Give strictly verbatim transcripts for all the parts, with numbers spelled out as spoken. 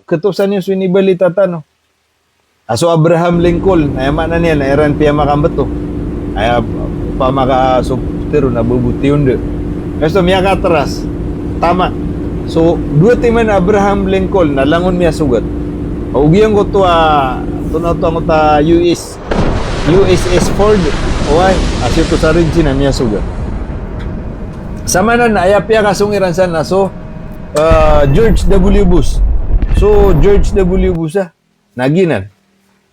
ketosan iyo so inibalita tano. A so Abraham Lincoln, aya maana niyan na iran piyamakambeto. Aya pamaka so tero na beboti onda. Kaso miyakateras. Tama. So, dowa timan Abraham Lincoln na langon miyasogat. Ogaid giyangkoto a, tonaa oto angkoto a U S, U S S Ford. Oway, a sii oto sa Red Sea na miyasogat. Samanan na aya piyakasong iran san na so, ah, George W Bush. So, George W Bush a, na giyanan.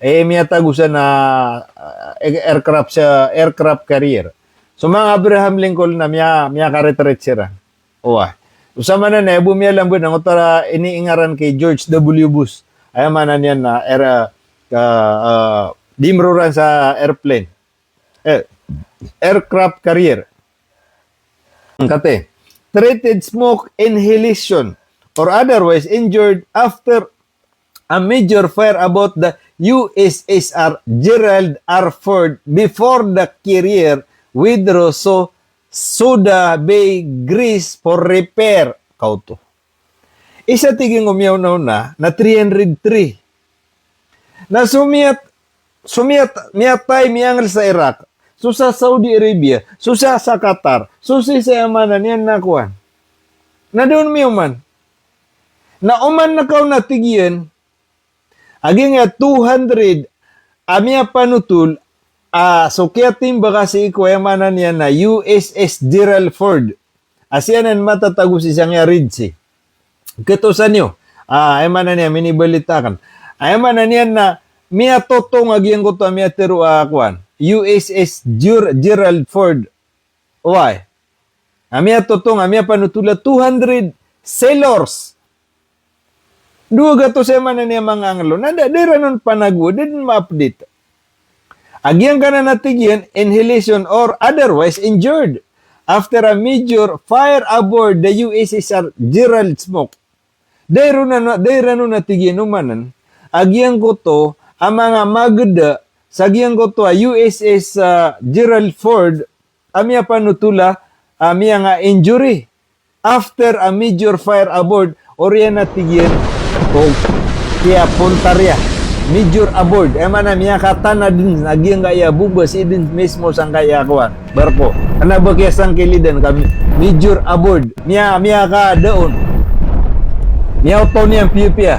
Eh, miyatago san na, ah, aircraft sa, aircraft carrier. So, manga Abraham Lincoln na miya, miyakaretret siran. Oway. So samanan na aya bo miyalambed angkoto a iniingaran ki George W Bush. Aya maana niyan na air, ah, ah, di meroran sa airplane. Eh, aircraft carrier. Katii, treated smoke inhalation or otherwise injured after a major fire aboard the U S S R Gerald R. Ford before the carrier withdraw so Suda Bay, Greece for repair. Kaoto. Isa tig iyan ko miyaona-ona na three hundred three. Na so miyat-, so miyat-, miyatay miyangel sa Iraq, so sa Saudi Arabia, so sa, sa Qatar, so sii sa aya maana niyan na kowan. Na da on miyoman. Na oman na kaon a tig iyan, a giyangkaya two hundred a miyapanotol a so kiyatimbaka sii ko aya maana niyan na U S S Gerald Ford. A sii anan matatago sii sangkaya Red Sea. Ketosan iyo. Ah, aya maana niyan, minibalita aken. Aya maana niyan na miyatotong a giyangkoto a miyatero a kowan, U S S Ger-, Gerald Ford. Oway. A miyatotong, a miyapanotol a two hundred sailors. Dowa gatos aya maana niyan manga angel on. Na da, da iran on panagowa, da den ma-update. A giyangkanan a tig iyan, inhalation or otherwise injured after a major fire aboard the U S S R Gerald Smoke. Da iran on, da iran on a tig iyan omanen a giyangkoto a manga mageda sa giyangkoto a U S S, ah, Gerald Ford a miyapanotol a, ah, miyanga-injury after a major fire aboard, oriyan a tig iyan o kiyapontar iyan. Major aboard, aya maana miyakatana den a giyangkaya bomba sii den mismo sangkaya kowan, barko. Kena ba kiyasangkilid den ka major aboard, miya, miyakada on. Miyaoto niyan piyapiya.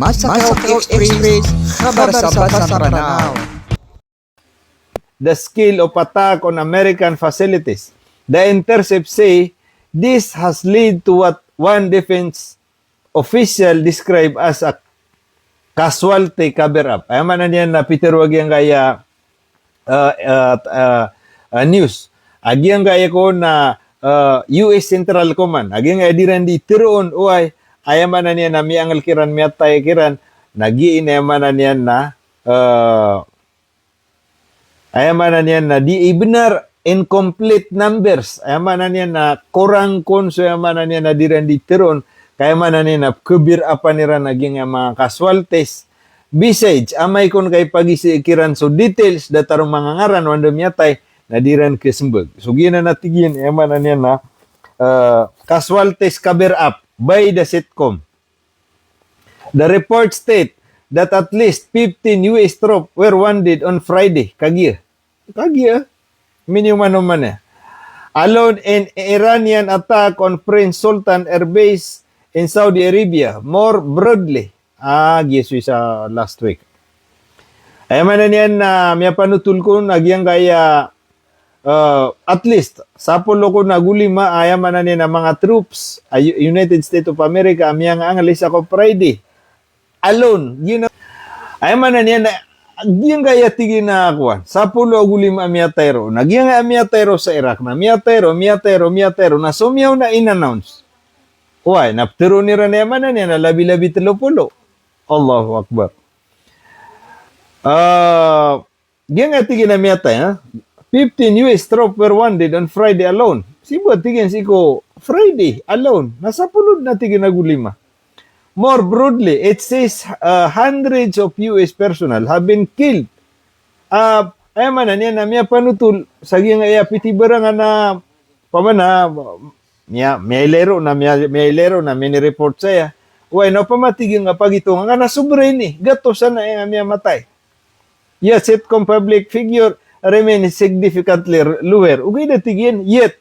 Masa Kawk Express, khabar sa Basang Ranao. The scale of attack on American facilities. The Intercept say this has led to what one defense official described as a casualty cover-up. Aya maana niyan na pitero a giyangkaya, ah, ah, ah, ah, news. A giyangkaya ko na, ah, U S Central Command. A giyangkaya diran di teroon, oway, aya maana niyan na miyangel kiran, miyatay kiran, na giya aya maana niyan na, ah, Aya maana niyan na di ibenar, incomplete numbers. Aya maana niyan na korang kon so aya maana niyan na diran di teroon. Ka aya maana niyan na cover-upan iran a giyangkaya manga casualties. Besides, amay kon ka ipagizai kiran so details, datar o manga ngaran o anda miyatay, na diran kesembag. So giyanan a tig iyan, aya maana niyan na, eh, casualties cover-up by the CENTCOM. The report state that at least fifteen U S troops were wounded on Friday. Kagiya. Kagiya. Miniyoman-oman iyan. Alone in Iranian attack on Prince Sultan Air Base in Saudi Arabia. More broadly. Ah, giya so isa last week. Aya maana niyan na miyapanotol kon a giyangkaya ah, at least sapolo ko nago lima, aya maana niyan na manga troops a U-, United States of America a miyangangel isa ko Friday alone. Giya na, aya maana niyan na giyangkaya tig iyan a kowan, sapolo ago lima a miyatay roo. Na giyangkaya miyatay roo sa Iraq na miyatay roo, miyatay roo, miyatay roo. Na so miyaona in-announce. Oway, na peteroon iran aya maana niyan na labi-labi telo polo. Allahu Akbar. Ah, Giyangkaya tig iyan a miyatay, ha? Fifteen U S troops were wounded on Friday alone. Sii bo a tig iyan sii ko Friday alone. Na sapolo den a tig iyan ago lima. More broadly, it says, uh, hundreds of U S personnel have been killed. Ah, aya maana niyan na miyapanotol sa giyangkaya pitibarangan a Pamana, miya, miyailay ron na, miya, miyailay ron na, mini-report saya. Oway, na opama tig iyan a pagitonga nga na sobra ini, gatosan a aya nga miyamatay. Yet CENTCOM public figure remain significantly lower. Ogaid a tig iyan, yet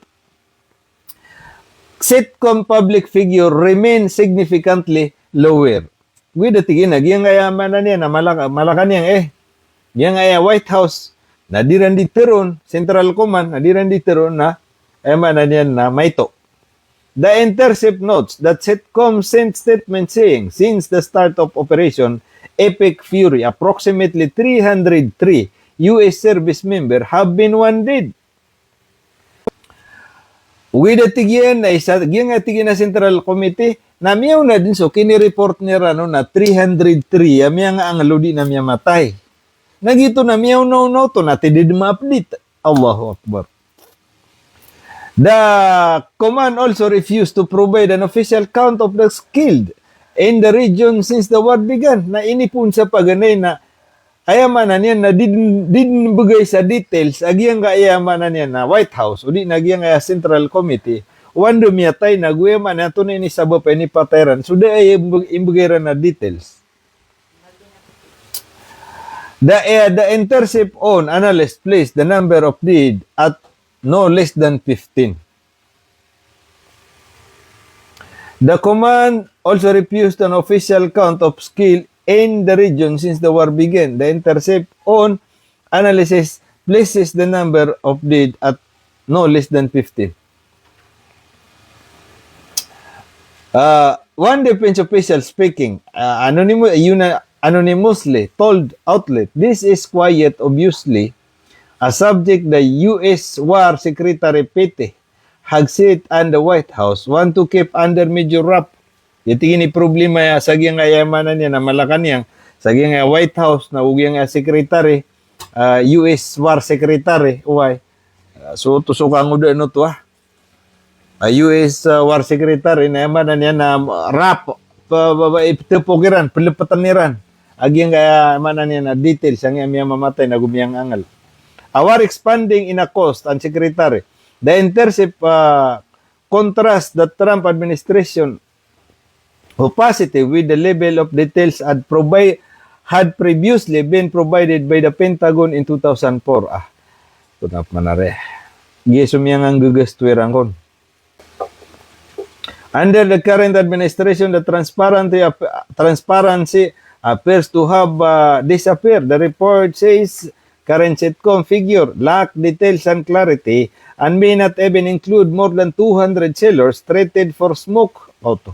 CENTCOM public figure remain significantly lower. Ogaid a tig iyan a giyangkaya maana niyan na Malaka-, Malacañang, eh. Giyangkaya White House na di iran di tharoon, Central Command na di iran di tharoon na, aya maana niyan na maito. The Intercept notes that CENTCOM sent statement saying, since the start of Operation Epic Fury, approximately three hundred three U S service member have been wounded. Ogaid a tig iyan a isa, giyangkaya tig iyan a Central Committee, na miyaona dn so kinireport iran on na three hundred three a miyangaangl odi na miyamatay. Na giyoto na miyaonaona oto na di dn ma-update. Allahu Akbar. The command also refused to provide an official count of the killed in the region since the war began. Na inipoon sa paganay na aya maana niyan na di dn, di dn mbgay sa details a giyangkaya maana niyan na White House, odi na giyangkaya Central Committee, o anda miyatay na go aya maana niyan, antonaa i sabap a inipatay iran. So da aya imb-, imbgay iran a details. The, eh, the Intercept on analysis placed the number of dead at no less than fifteen. The command also refused an official count of killed in the region since the war began. The Intercept on analysis places the number of dead at no less than fifteen. Uh, one defense official speaking, uh, anonymou-, yun na, anonymously told outlet, "This is quite obviously a subject the U S War Secretary Pete Hegseth and the White House want to keep under major wrap." Aya tig iyan i problema aya sa giyangkaya maana niyan na Malacañang, sa giyangkaya White House na go giyangkaya secretary, ah, U S War Secretary, oway. Ah, so oto so kangodaan oto, ah. Ah, U S, ah, War Secretary na aya maana niyan na wrap, pa, pa, pa, iptepok iran, plepeten iran a giyangkaya maana niyan na details sangkaya miyamamatay na go miyangaangl. A war expanding in a cost, an Secretary. The Intercept, ah, contrast the Trump administration opacity with the level of details had provi-, had previously been provided by the Pentagon in two thousand four. Ah, ito na pman ari. Giya so miyanganggagasto iran kon. Under the current administration, the transparency ap-, transparency appears to have, uh, disappeared. The report says current CENTCOM figure lack details and clarity and may not even include more than two hundred sailors treated for smoke. Oto.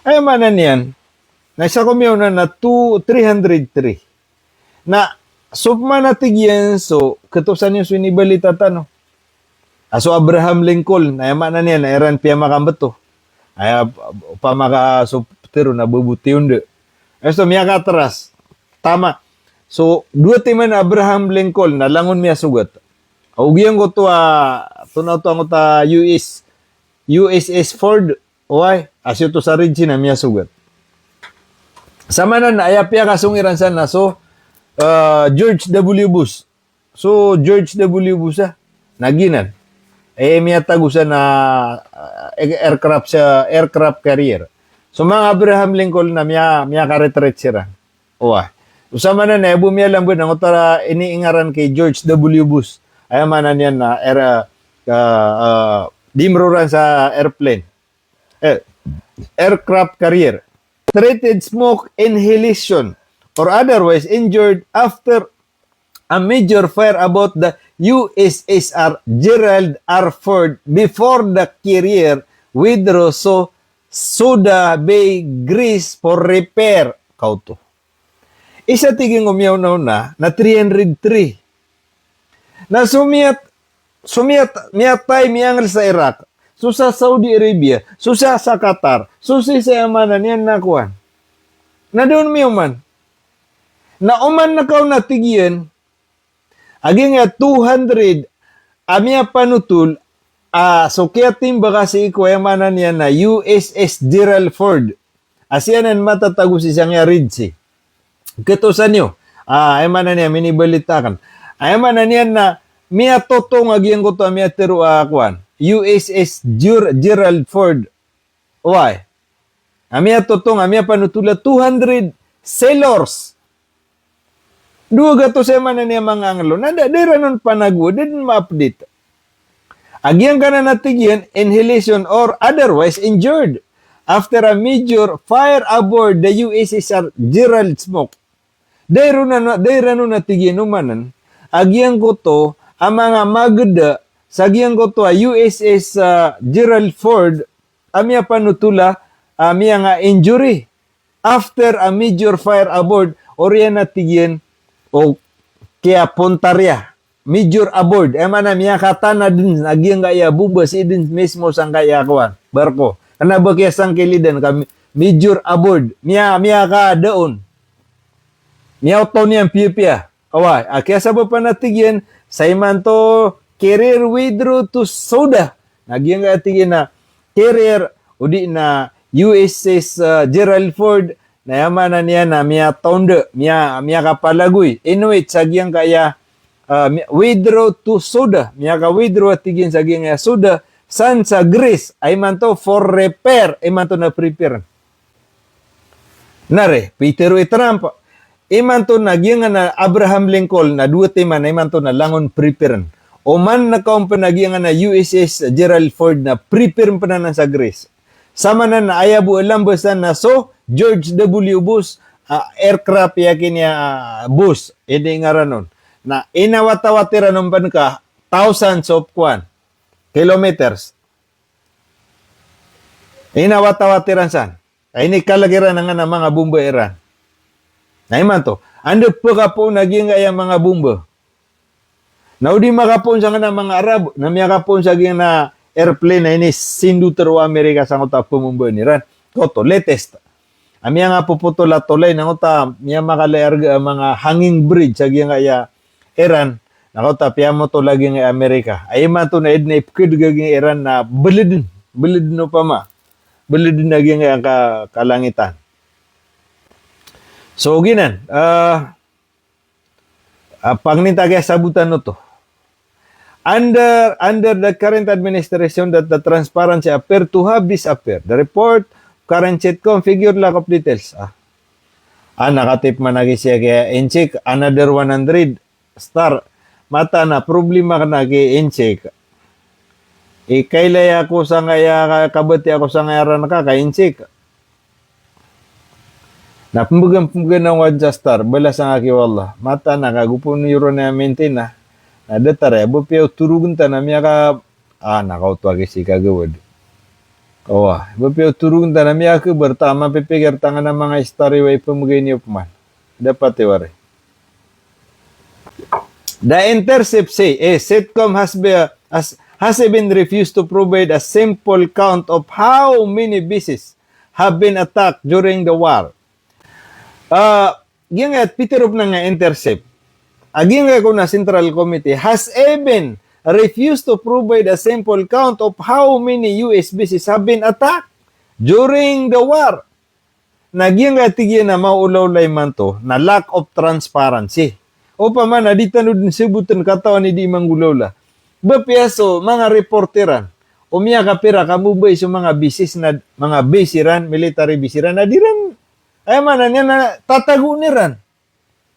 Aya maana niyan na isa ko miyaona na two, three hundred three. Na so pman a tig iyan so, ketosan iyo so inibalita tano a so Abraham Lincoln, aya maana niyan na iran piyamakambeto. Aya, opama ka so petero na beboti onda. Aya so miyakatras. Tama. So dowa timan a Abraham Lincoln na langon miyasogat. Ago giyangkoto a, tonaa oto angkoto a U S, U S S Ford, oway, a siyoto sa Red Sea na miyasogat. Samanan aya piyakasong iran san na so, ah, George W Bush. So George W Bush a, na giyanan. Aya miyatago san na, ah, aircraft sa, aircraft carrier. So manga Abraham Lincoln na miya-, miyakaretret siran. Oway. So samanan aya bo miyalambad angkoto a iniingaran ki George W Bush. Aya maana niyan na air, ah, ah, di meroran sa airplane. Eh, aircraft carrier. Treated smoke inhalation or otherwise injured after a major fire aboard the U S S R Gerald R Ford before the carrier withdrew to Suda Bay, Greece for repair. Kaoto. Isa tig iyan ko miyaona-ona na three hundred three. Na so miyat-, so miyat-, miyatay, miyangel sa Iraq, so sa Saudi Arabia, so sa, sa Qatar, so sii sa aya maana niyan na kowan. Na da on miyoman. Na oman na kaon a tig iyan a giyangkaya two hundred a miyapanotol a so kiyatimbaka sii ko aya maana niyan na U S S Gerald Ford. A sii anan matatago sii sangkaya Red Sea. Ketosan iyo. Ah, aya maana niyan, minibalita aken. Aya maana niyan na miyatotong a giyangkoto a miyatero a kowan. U S S Ger-, Gerald Ford. Oway. A miyatotong, a miyapanothol a two hundred sailors. Dowa gatos, aya maana niyan, manga anglo. Na da, da iran on panagowa, da dn ma-update. A giyangkanan a tig iyan, inhalation or otherwise injured after a major fire aboard the U S S Gerald Smoke. Da iran on, da iran on a tig iyan omanan a giyangkoto a manga mageda sa giyangkoto a U S S, ah, Gerald Ford a miyapanothol a, ah, miyanga-injury after a major fire aboard, oriyan a tig iyan o kiyapontar iyan. Major aboard, aya maana miyakatana dn a giyangkaya bomba sii dn mismo sangkaya kowan, barko. Kna ba kiyasangkilidan ka major aboard, miya, miyakada on. Miyaoto niyan piyapiya. Oway, a kiyasabapan a tig iyan, sa imanto carrier withdrew to Souda. Na giyangkaya tig iyan a carrier, odi na U S S, ah, Gerald Ford, na aya maana niyan na miyataonda, miya, miyakapalagoy. Inuwi sa giyangkaya, ah, mi-, withdraw to Souda. Miyaka-withdraw a tig iyan sa giyangkaya Souda, san sa Greece, a imanto for repair, imanto na prepare. Na re, pitharo i Trump, imanto na giyangkanan a Abraham Lincoln na dowa timan na imanto na langon prepare. Oman na kaon pn a giyangkanan a U S S Gerald Ford na prepare pn anan sa Greece. Samanan na aya bo a lambasan na so George W Bush, ah, aircraft, aya kiniya, ah, Bush, ini ngaran on. Na inawatawat iran on pn ka thousands of kuwan, kilometers. Inawatawat iran san. Ay, inikalag iran angkanan a manga bomba iran. Na imanto, anda pkapoon a giyangkaya manga bomba? Na o di makapoon sangkanan a manga Arab, na miyakapoon sa giyangkanan a airplane a inisindot o Amerika sangkoto a pmbomba iran. Koto, latest. A miyanga popotol a tolay, na angkoto a miyamakalay a arga a manga hanging bridge a giyangkaya Iran, na angkoto a piyamoto lagid i Amerika. Aya imanto na aya dn a ipkd lagid i Iran na blidn, blidn opama. Blidn lagid i ka-, kalangitan. So, giyanan, ah, ah, pangnin ta giya sabotan oto. Under, under the current administration that the transparency appear to have disappeared. The report, current CENTCOM figure, lack of details. Ah. Ah, nakatip man aki siya kay Inchik, another one hundred star. Mataan a problema akn aki Inchik. Ikailay ako sangkaya ka-, kabati ako sangkaya ran ka, ka Inchik. Na pmbgan, pmbgan ako sa star, balasan aki o Allah. Mataan a kago pn iyo ron a maintain a. Na datar aya, ba piya o torogn ta na miyaka, ah, nakaoto aki si kagawad. Owa, ba piya o torogn ta na miyaka, barta mapipikir ta ngka na manga star iyo a ipmbgay niyo pman. Dapat iyo ari. The Intercept say, eh, CENTCOM has be-, has, has even refused to provide a simple count of how many bases have been attacked during the war. Ah, giyangkaya pitharo pn angkaya Intercept. A giyangkaya kon a Central Committee has even refused to provide a simple count of how many U S bases have been attacked during the war. Na giyangkaya tig iyan a maolaola imanto na lack of transparency. Opama na di tano dn sabotn, katawan i di manggolaola. Ba piya so manga report iran o miyakapira ka mobay so manga bases na, manga base iran, military base iran, na di ran, aya maana niyan na tatagoon iran.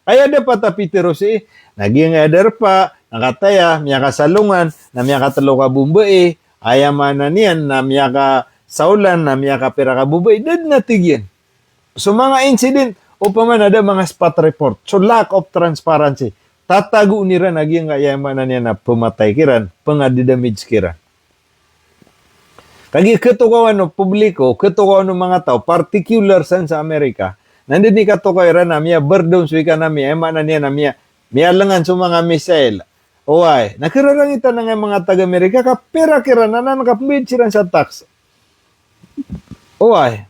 Aya dapat a pitharo sii, na giyangkaya darpa, na kataya, miyakasalongan, na miyakatlo ka bombai, aya maana niyan na miyakasaolan, na miyakapira ka bombai, da dn a tig iyan. So manga incident, opama na da manga spot report. So lack of transparency. Tatagoon iran a giyangkaya, aya maana niyan na pmatay kiran, pngadadamage kiran. Kagiya khatokawan o publiko, khatokawan o manga taw, particular san sa Amerika, na anda dn i katokaw iran a miya-burn down so economy, aya maana niyan na miya, miyalangan so manga missile. Oway, na kararangitan angkaya manga taga Amerika, ka pira kiran anan ka pmbayad siran sa tax. Oway.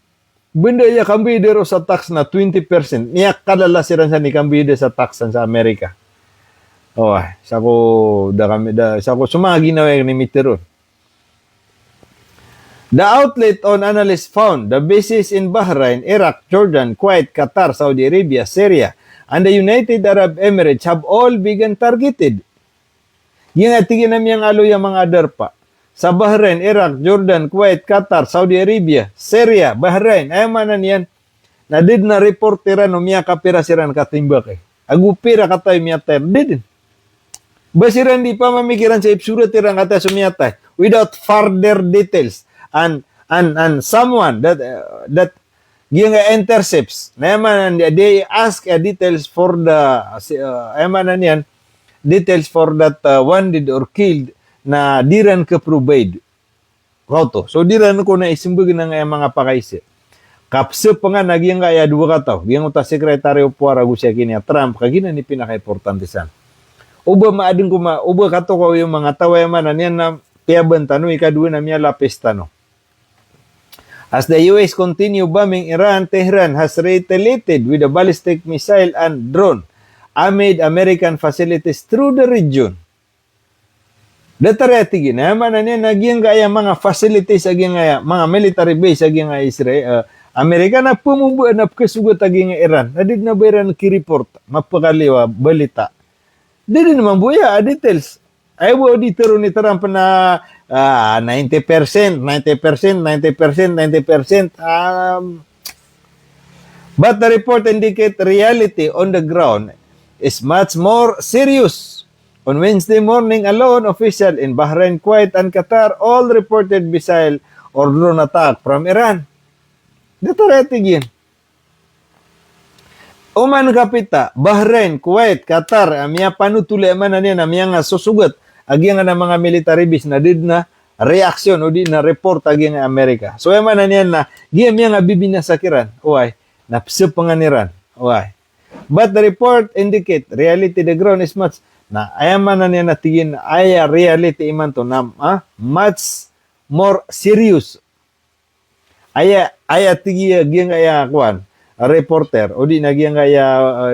Bnda aya kambayada roo sa tax na twenty percent. Miyakalala siran san i kambayada sa tax san sa Amerika. Oway, sako da kami, da, sako so manga ginawa iyan i miteron. The outlet on analysts found the bases in Bahrain, Iraq, Jordan, Kuwait, Qatar, Saudi Arabia, Syria, and the United Arab Emirates have all begun targeted. Giyangkaya tig iyan a miyangaloy a manga darpa. sa Bahrain, Iraq, Jordan, Kuwait, Qatar, Saudi Arabia, Syria, Bahrain, aya maana niyan na da dn a report iran o miyakapira siran katimbaki. Ago pira kataw i miyatay, da dn. Ba siran di pamamikiran sa ipsurat iran kata so miyatay without further details. And, and, and someone that, uh, that giyangkaya intercepts. Na aya maana niyan, they ask, uh, details for the, uh, aya maana niyan, details for that, uh, wounded or killed na di ran ka-provide. Kaoto. So di ran ko na ismbag angkaya manga pakaisa. Kapsapngan a giyangkaya dowa kataw, giyangkoto a Secretary of War ago si aki niya Trump, ka giyanan i pinakaimportante san. O ba maadn ko ma-, o ba katokawi o manga taw, aya maana niyan na piyabn tano, ikadowa na miyalapis tano. As the U S continue bombing Iran, Tehran has retaliated with a ballistic missile and drone amid American facilities through the region. Datar aya tig iyan, aya maana niyan na giyangkaya manga facilities a giyangkaya, manga military base a giyangkaya Israel, eh, Amerika na pmbmbaan a pkhasogat a giyangkaya Iran. Na da dn a ba iran ki-report, mapakaliyo a balita. Da dn mambo aya a details. Aya bo di tharoon i Trump na, ah, ninety percent, ninety percent, ninety percent, ninety percent. Um, but the report indicate reality on the ground is much more serious. On Wednesday morning alone, official in Bahrain, Kuwait, and Qatar all reported missile or drone attack from Iran. Datar aya tig iyan. Oman kapita, Bahrain, Kuwait, Qatar, a miyapanotol, aya maana niyan na miyangasosogat a giyangkana manga military base na da dn a reaction odi na report a giyangkaya Amerika. So aya maana niyan na giya miyangabibinasa kiran, oway, na psapngan iran, oway. But the report indicate reality the ground is much, na aya maana niyan na tig iyan, aya reality imanto na, ah, much more serious. Aya, aya tig iyan a giyangkaya kowan, reporter, odi na giyangkaya,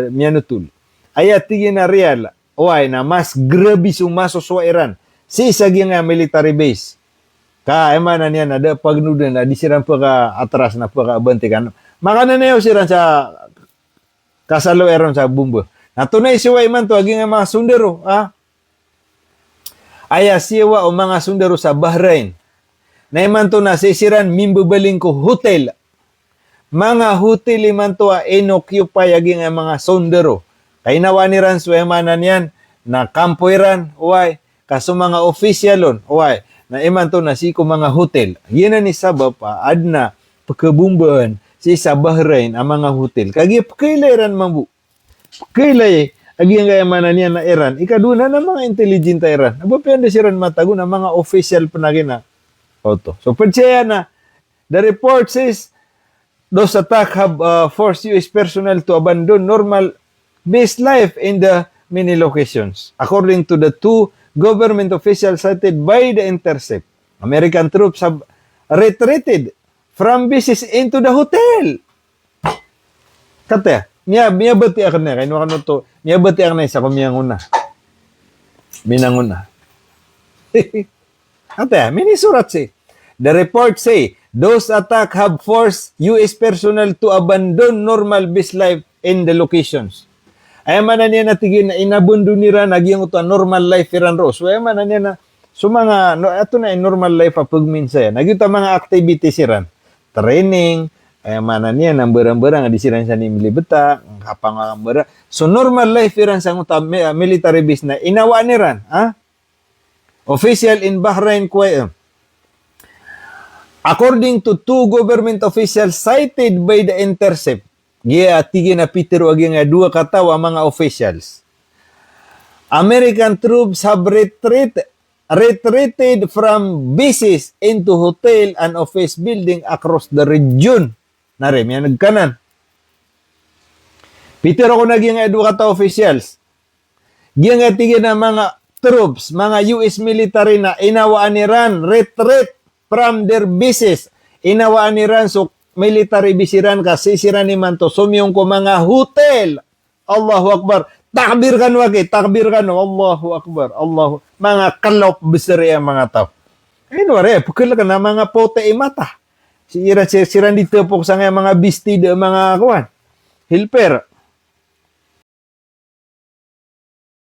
eh, miyanotol. Aya tig iyan a real, oway, na mas grabe so masosowa iran sii sa giyangkaya military base. Ka aya maana niyan na da pagnodan a di siran pkhaatras na pkhabantikan. Makananayaw siran sa kasalowa iran sa bomba. Na tonaa i siyowa imanto a giyangkaya manga sondaro, ah. Aya siyowa o manga sondaro sa Bahrain na imanto na sii siran mimbabaling ko hotel. Manga hotel imanto a inoccupy a giyangkaya manga sondaro. Ka inawaan iran so, aya maana niyan na kampo iran, oway, ka so manga official on, oway, na imanto na sii ko manga hotel. Giyanan i sabap a adn a pkhabombaan sii sa Bahrain a manga hotel. Kagiya pkhailay iran mambo. Pkhailay a giyangkaya maana niyan na Iran. Ikadowa na, na manga intelligent a Iran. Aba piya da siran matago na manga official pn a gina. Oto. So, pd saya na, the report says, those attack have, uh, forced U S personnel to abandon normal base life in the many locations. According to the two government officials cited by The Intercept, American troops have retreated from bases into the hotel. Kataya, miya, miyabatiya akn iyan, kaino kano oto, miyabatiya akn iyan sa ko miyangona. Minangona. Kataya, minisorat sii. The report say, those attack have forced U S personnel to abandon normal base life in the locations. Aya maana niyan na tig iyan a inabandon iran a giyangkoto a normal life iran roo. So aya maana niyan na, so manga, no, ato na i normal life a pagminsa iyan. Na giyoto a manga activities iran. Training, aya maana niyan na mbarang-mbarang a di siran san i mlibeta, kapangambara. So normal life iran sangkoto a mi-, military base na inawaan iran, ha? Official in Bahrain, Kuwait. According to two government officials cited by The Intercept, giya tig iyan a pitharo a giyangkaya dowa kataw a manga officials. American troops have retreat, retreated from bases into hotel and office building across the region. Na ri, miyaneg ka nan. Pitharo ko na giyangkaya dowa kataw a officials. Giyangkaya tig iyan a manga troops, manga U S military na inawaan iran retreat from their bases. Inawaan iran so military base iran ka sii siran imanto somiyong ko manga hotel. Allahu Akbar. Takbir kano aki, takbir kano. Allahu Akbar. Allahu. Manga kalop besar iyan manga taw. Ino ari, pekelekan a manga pote i mata. Sii ra, sii, siran di tepok sangkaya manga bistida, manga kowan. Helper.